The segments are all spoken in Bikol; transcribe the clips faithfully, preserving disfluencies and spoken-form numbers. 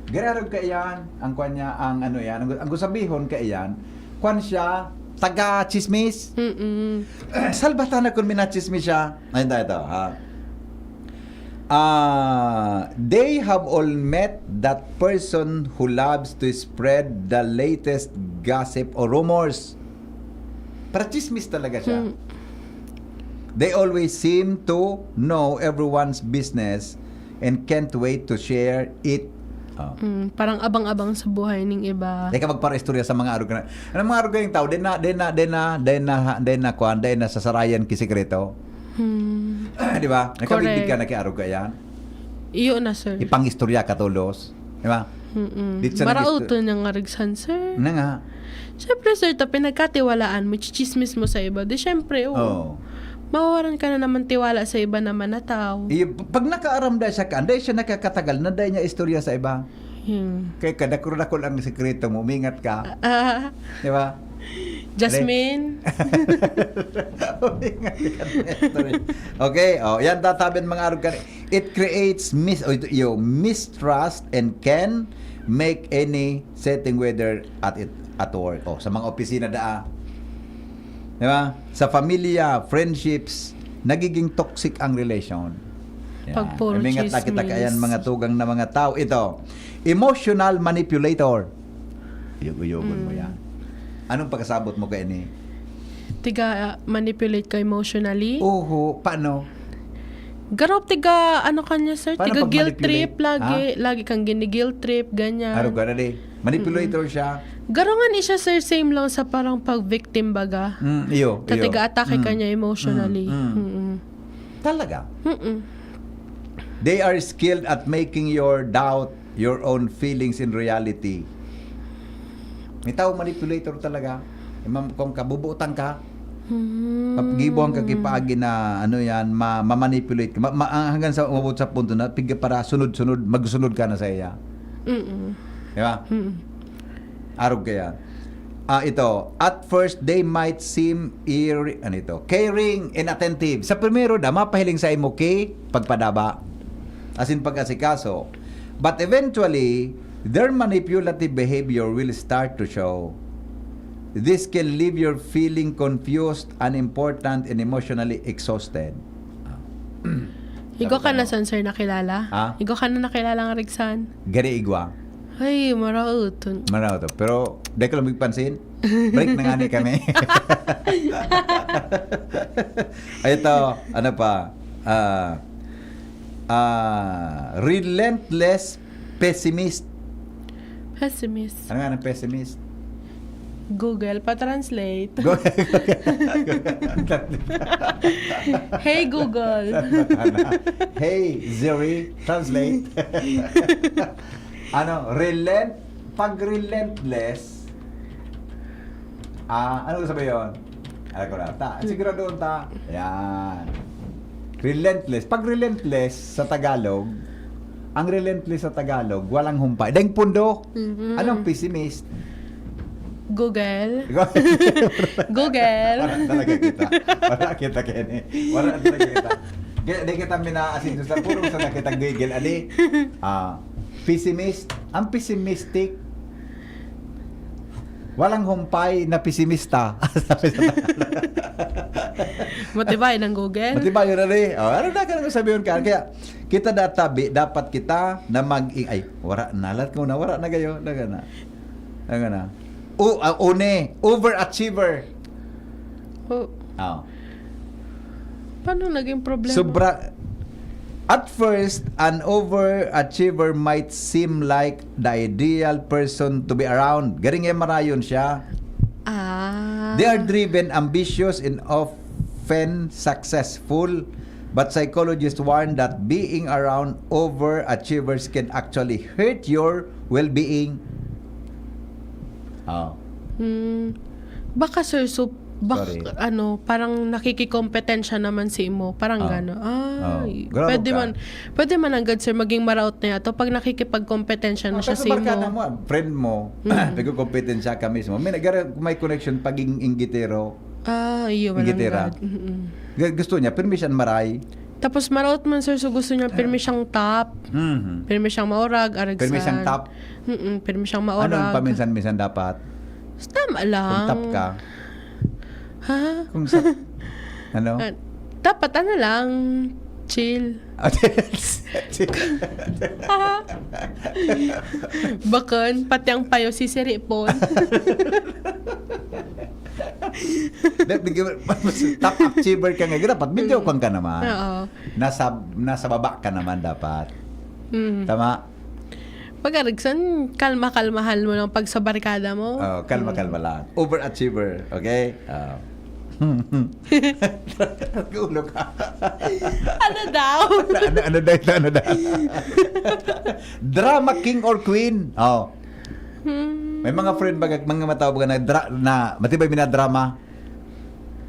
Gari arog kaiyan, ang kwan niya, ang ano yan, ang, ang gusabihon kaiyan, kwan siya, taga-chismis. Mm-mm. Salbatan na kun minachismis siya. Ay, ito, ito, ha? Ah, they have all met that person who loves to spread the latest gossip or rumors. Para chismis talaga siya. Hmm. They always seem to know everyone's business and can't wait to share it. Oh. Mm, parang abang-abang sa buhay ning iba. Di ka magpara-istorya sa mga arog na. Ang mga arog na yung tao, di na, di na, di na, di na, di na, kwan, di na sasarayan ki sikreto. Hmm. Di ba? Nakabigdig ka Correct. Na ki arog yan. Iyo na, sir. Ipang-istorya ka tolos. Di ba? Mm-mm. Di siya Marauton niyang arigsan, sir. Na nga. Siyempre, sir, ta pinagkatiwalaan mo, chichismis mo sa iba. Di, siyempre, oh. Oo. Mawawaran ka na naman tiwala sa iba naman na tao. Iyo, p- pag nakaaram dahil siya ka, dahil siya nakakatagal na dahil niya istorya sa iba. Hmm. Kaya kadakol-dakol ang sikreto mo, umingat ka. Ah, Di ba? Jasmine? Umingat ka na istorya. Okay, oh, yan tatabi ang mga arog ka. It creates mis oh, ito, yo, mistrust and can make any setting whether at it at work. Oh, sa mga opisina daa. Di ba? Sa familia, friendships, nagiging toxic ang relation. Yan. Pag puro Umingat na kita chismis. Kayan mga tugang na mga tao. Ito, emotional manipulator. Uyog-uyogon mo Mm. yan. Anong pagkasabot mo kay ni? Tiga uh, manipulate ka emotionally. Oho, paano? Garo tiga ano kanya, sir? Paano Tiga pag guilt manipulate? Trip lagi. Ha? Lagi kang giniguilt trip, ganyan. Araw ka na di. Manipulator siya. Garo nga ni siya, sir, same lang sa parang pag-victim baga. Mm, iyo, Ta iyo. tiga-atake Mm. ka niya emotionally. Mm, mm. Mm-mm. Talaga. Mm-mm. They are skilled at making your doubt your own feelings in reality. May tao manipulator talaga. Imam kung kabubutan ka, Hmm. pag gibuhan ka kipaagi na ano yan, ma- ma-manipulate ka. Ma- ma- hanggang sa umabot sa punto na pigka para sunod-sunod, magsunod ka na sa iya. Mm-mm. Di ba? Mm-mm. Arog kaya. Ah, ito. At first, they might seem ir- ano ito? Caring and attentive. Sa primero da, mapahiling sa imo ki pagpadaba. As in pag-asikaso. But eventually, their manipulative behavior will start to show. This can leave you feeling confused, unimportant, and emotionally exhausted. Ah. Igwa ka Sabi na ko, san, sir, nakilala? Ha? Igwa ka na nakilala nga Rigsan? Gari igwa. Ay, maraot. Maraw to. Pero, di ko lang magpansin. Break na nga ni kami. Ay, ito. Ano pa? Ah, ah, relentless pessimist. Pessimist. Ano nga ng pessimist? Google, pa-translate. Go- Hey, Google. Hey, Siri, translate. Ano, relent, pag relentless, ah, ano sabi yon? Alam ko na. Ta, siguradoon ta. Yan. Relentless. Pag relentless sa Tagalog, ang relentless sa Tagalog, walang humpay. Deng pundo. Mhm. Anong pessimist? Google. Google. Wala talaga kita. Wala kita, Kenny. Wala talaga kita. Kaya di kita minaasin sa puro sa nakita Google. Ali, ah, pessimist. Ang pessimistic, walang humpay na pesimista. Sabi sa Matibay ng Google. Matibay yun, ali. Oh, ano na ka sabihin ka? Kaya kita databi, dapat kita na mag- ay, wala na. Lahat ko na, wala na kayo. Laga na. Laga na. O, ah, une, overachiever. Oh, Oh. paano naging problema? Sobra. At first, an overachiever might seem like the ideal person to be around. Garing eh, marayon siya. Ah. They are driven, ambitious, and often successful. But psychologists warn that being around overachievers can actually hurt your well-being. Oh. Hmm. Baka, sir, so, bak, Sorry. Ano, parang nakikikompetensya naman si imo. Parang Oh. gano'n. Ah, Oh. Grabe pwede ka. man. Pwede man ang sir maging maraot na yato pag nakikipagkompetensya na Ah, siya pero sa barkada imo. mo, friend mo, Mm. pagkukompetensya kami sa mo. May, nagara- may connection paging inggitero. Ah, iyo man ang Inggitera. gad. Mm-mm. Gu- Gusto niya, permission maray. Tapos maraot man, sir, so gusto niya pirmi siyang top. Mhm. Pirmi siyang maurag, aragsan. Pirmi siyang top. Mm, pirmi siyang Ano maurag. Paminsan-minsan dapat? Tama lang. Kung top ka. Ha? Kung sa... ano? Ah, dapat ano lang, chill. Bakon, pati ang payo, sisiripon. Top achiever ka nga. Dapat medyo kwan ka naman. Oo. Nasa, nasa baba ka naman dapat. Mm. Tama? Pag-aragsan, kalma-kalmahan mo lang pag sa barkada mo. Oh, kalma-kalma lang. Overachiever. Okay? Ah. Ulo ka. Ano daw? ano, ano daw ito? Ano daw? Drama king or queen? Oh. Hmm. May mga friend baga, mga matao baga na, dra- na matibay minadrama.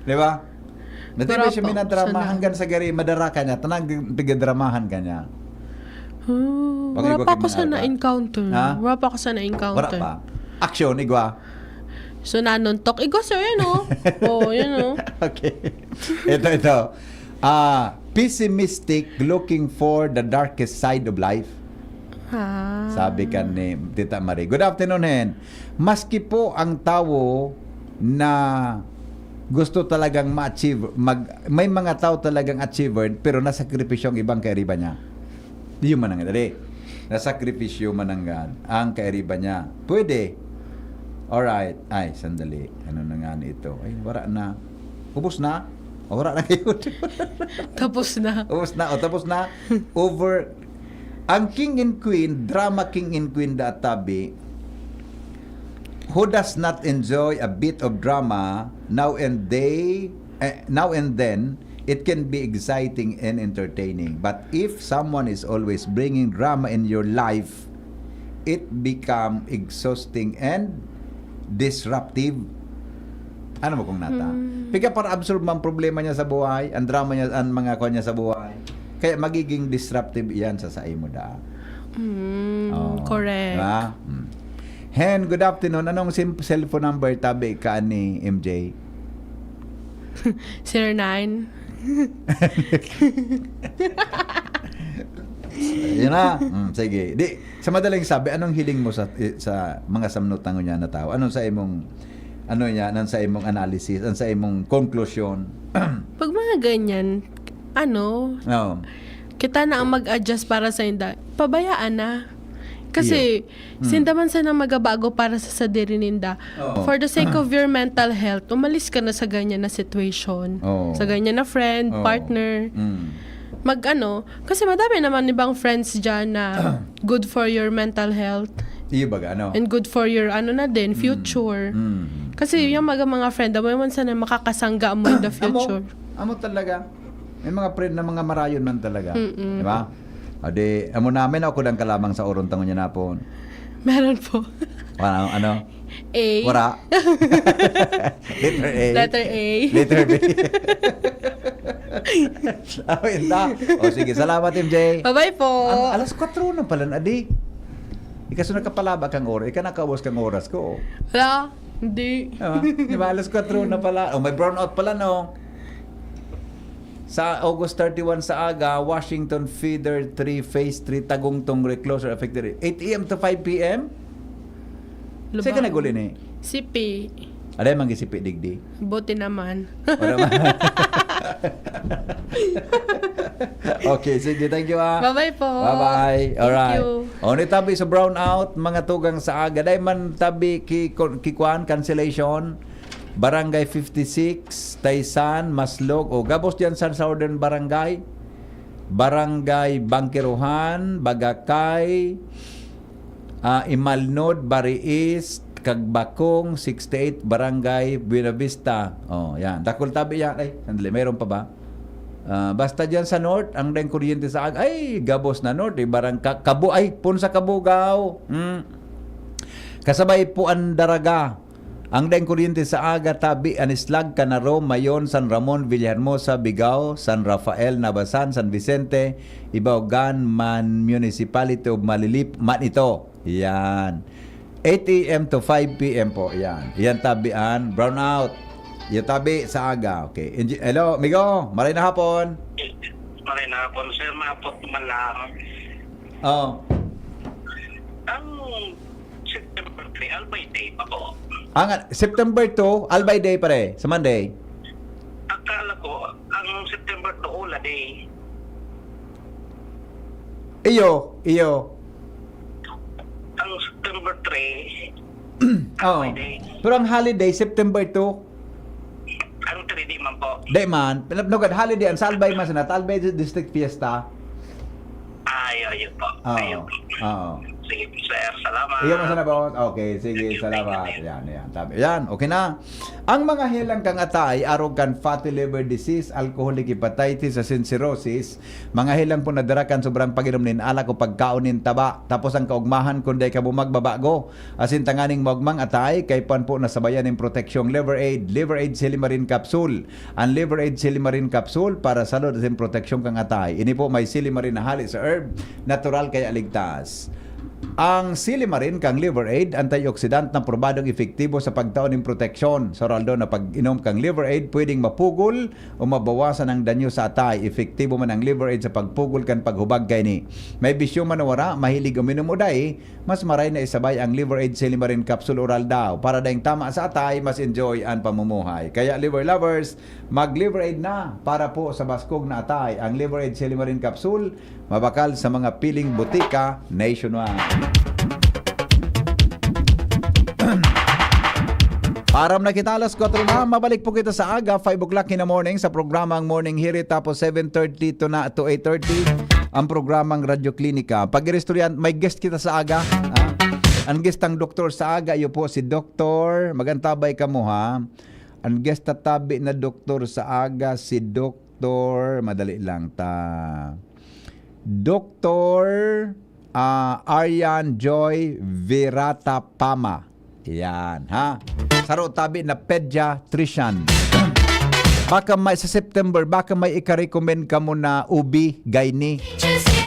Di ba? Matibay Wala siya pa, minadrama sana. Hanggang sa gari, madara ka niya. Tanang tigadramahan ka niya. Oh, Pag wala igwa pa kay ako mga sana arka. Encounter. Ha? Wala pa ako sana Encounter. Wala pa. Action, igwa. So, nanuntok. Igwa, sir, yan, oh. Oh, yan, oh. Okay. Ito, ito. Ah, pessimistic, looking for the darkest side of life. Ah. Sabi ka ni Tita Marie. Good afternoon, Hen. Maski po ang tawo na gusto talagang ma-achieve, mag, may mga tao talagang achiever, pero nasakripisyo ang ibang kairiba niya. Di yun mananggad. Dali. Nasakripisyo mananggad ang kairiba niya. Pwede. Alright. Ay, sandali. Ano na nga ito? Ay, wala na. Ubus na. O, wala na kayo. Tapos na. Ubus na. O, tapos na. Over. Ang king and queen, drama king and queen da tabi, who does not enjoy a bit of drama now and they, eh, now and then, it can be exciting and entertaining. But if someone is always bringing drama in your life, it become exhausting and disruptive. Ano mo kung nata? Hmm. Pika para absorb man problema niya sa buhay, ang drama niya, ang mga kwan niya sa buhay. Kaya magiging disruptive iyan sa saimo da. Mm, Oh, correct. Diba? Mm. Hen, good afternoon. Anong sim- cellphone number tabi ka ni M J? Zero nine. Yun na. Mm, sige. Di, sa madaling sabi, anong hiling mo sa sa mga samnutan ngunyan na tao? Anong sa imong ano yan, ang sa imong analysis, ang sa imong konklusyon? Pag mga ganyan, ano, No. kita na ang mag-adjust para sa inda. Pabayaan na. Kasi, Hmm. sinda man sana magabago para sa sadiri ninda. Oo. For the sake of your mental health, umalis ka na sa ganyan na situation. Oo. Sa ganyan na friend, Oo. partner. Mm. Mag ano, kasi madami naman ibang friends dyan na good for your mental health Iyo baga, ano? and good for your ano na din, future. Mm. Kasi yung mga, mga friend, amo man sana makakasangga mo in the future. Amo, amo talaga. May mga friend na mga marayon man talaga. Mm-mm. Di ba? O di, amo namin ako dang kalamang sa oron tangon niya napon. Meron po. Ano? ano? A. Wala. Letter A. Letter A. Letter B. oh, yun na. O sige, salamat M J. Bye-bye po. Ang, alas kwatro na pala na, di. Ikaso nakapalaba kang oras, ika nakaubos kang oras ko. Wala. Hindi. Diba? Diba? Alas kwatro na pala. Oh, may brownout pala, no? Sa August thirty-one sa aga, Washington Feeder three, Phase three, Tagungtong, Recloser, affected area. eight a.m. to five p.m.? Saan ka naguli ni? Sipi. Aday, manggisipi digdi. Buti naman. Wala man. okay, sige. Thank you, ah. Bye-bye po. Bye-bye. Thank Alright. you. O, ni tabi sa brownout, mga tugang sa aga. Dahil man tabi ki, ki kuan, cancellation. Barangay fifty-six, Taysan, Maslog. O, gabos diyan sa Southern Barangay. Barangay Bangkiruhan, Bagakay, ah, Imalnod, Bariis, Kagbakong, sixty-eight, Barangay Buenavista. Oh, yan. Dakul tabi yan. Ay, sandali. Mayroon pa ba? Ah, basta diyan sa North, ang daing kuryente sa ag-, ay, gabos na North. Eh, barang ka, Kabu-, ay, pun sa Kabugao. Mm. Kasabay po ang Daraga. Ang daing kuryente sa aga, tabi, an Islag, Canaro, Mayon, San Ramon, Villahermosa, Bigao, San Rafael, Nabasan, San Vicente, Ibao, Gan, man Municipality of Malilip, man ito. Yan. eight a.m. to five p.m. po. Yan. Yan tabi an brownout. Yan tabi sa aga. Okay. Engi-, hello, amigo. Maray na hapon. Maray na hapon, sir. Maapot man lang. Oo. Ang September three, Albay Day pa po. Ang September two, Albay Day, pare, sa Monday. Akala ko, ang September two, Ula Day. Iyo, iyo. Ang September three, Oo. Albay Day. Pero ang holiday, September two. Ang three D man po. Di man. Pinapnugad, holiday, ang sa Albay man sana, Albay District Fiesta. Ah, yun, yun po. Oo. Ayun po. Oo. Sige po, sir. Salamat. Iyo man sana, boss. Okay, sige, Thank you, salamat. thank you. Yan, yan. Tabi. Yan, okay na. Ang mga helang kan atay, arog kan fatty liver disease, alcoholic hepatitis, asin cirrhosis, mga helang po na dara kan sobrang pag-inom nin alak o pagkaon nin taba. Tapos ang kaugmahan, kung dai kamo magbabago, asin tanganing maogmang atay, kaipuhan po na sabayan nin proteksyong Liver Aid, Liver Aid Silimarin Capsule. Ang Liver Aid Silimarin Capsule para salud asin proteksyon kan atay. Ini po may silimarin na hali sa herb, natural kaya ligtas. Ang silimarin kan Liver Aid, antioxidant na probadong epektibo sa pagtao nin proteksyon. Sa oral daw na pag-inom kan Liver Aid, pwedeng mapugol o mabawasan ang danyo sa atay. Epektibo man ang Liver Aid sa pagpugol kan paghubag kaini. May bisyo man o wara, mahilig uminom o dai, mas maray na isabay ang Liver Aid Silimarin Capsule Oral daw. Para daing tama sa atay, mas enjoy ang pamumuhay. Kaya Liver Lovers, mag-Liver Aid na para po sa baskog na atay. Ang Liver Aid Silimarin Capsule, mabakal sa mga piling botika nationwide. Param na kita alas kwatro na, mabalik po kita sa aga, five o'clock in the morning sa programang Morning Hirit, tapos seven thirty to na to eight thirty ang programang Radyo Klinika. Pag-iristoryan, may guest kita sa aga. Ha? Ang guest ng doktor sa aga, iyo po si Doktor, magantabay kamo ha. Ang guest tatabi na doktor sa aga, si Doktor, madali lang ta. Doktor ah, Aryan Joy Virata Pama. Yan, ha? Saro tabi na pediatrician. Baka may, sa September, baka may ika-recommend kamo na O B, gynae.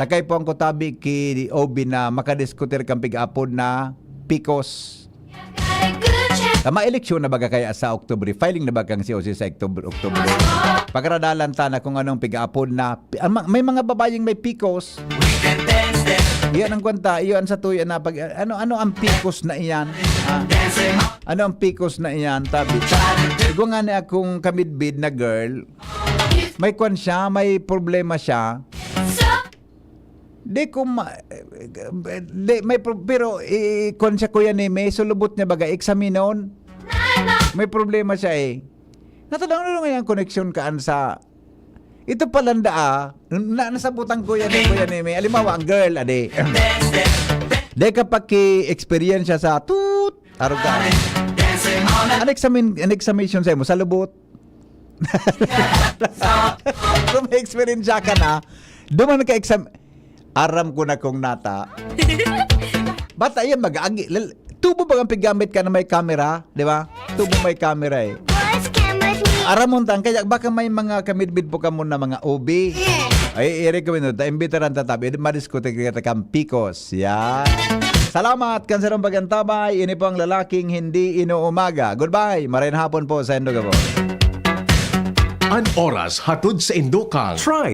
Nakaipuhan ko tabi ki O B na makadiskutir kan pig-apod na pcos. Tama, eleksyon na baga kaya sa Oktubre? Filing na ba kang C O C sa Oktubre? Oktubre? Pakaradalan ta na kung anong pig-apod na Pi-, ang ma-, may mga babayeng may pcos. Iyan ang kwanta, iyan sa tuya na pag, ano, ano ang pcos na iyan? Ah, ano ang pcos na iyan, tabi? Igwa nga ni akong kamidbid na girl, may kwan siya, may problema siya. Di ko ma-, di, may pro-, pero i-, kwan siya, Kuya Neme, sulubot niya baga, eksaminon. May problema siya eh. Natadang ano nga yung koneksyon kaan sa Ito pala ndaa, na, nasabutan ko yan, ko yan, eh. May, alimawa, ang girl, adi. Di ka paki-experience sa tut, arog ka. An examin-, an examination sa imo, sa lubot. Kung may experience ka na, duman ka exam-, aram ko na kung nata. Bata yan, mag-agi. Lal-, tubo ba ang piggamit ka na may camera? Di ba? Tubo may camera eh. Boss, come with me. Aramon tan, kaya baka may mga kamidbid po kamo na mga O B. Ay, i-recommend ta, imbitaran ta tabi, madiskotek kita kan pcos. Yan. Salamat kan sarong pagantabay. Ini po ang lalaking hindi inuumaga. Goodbye. Maray na hapon po sa Indoga po. An oras hatod sa Indokang. Try.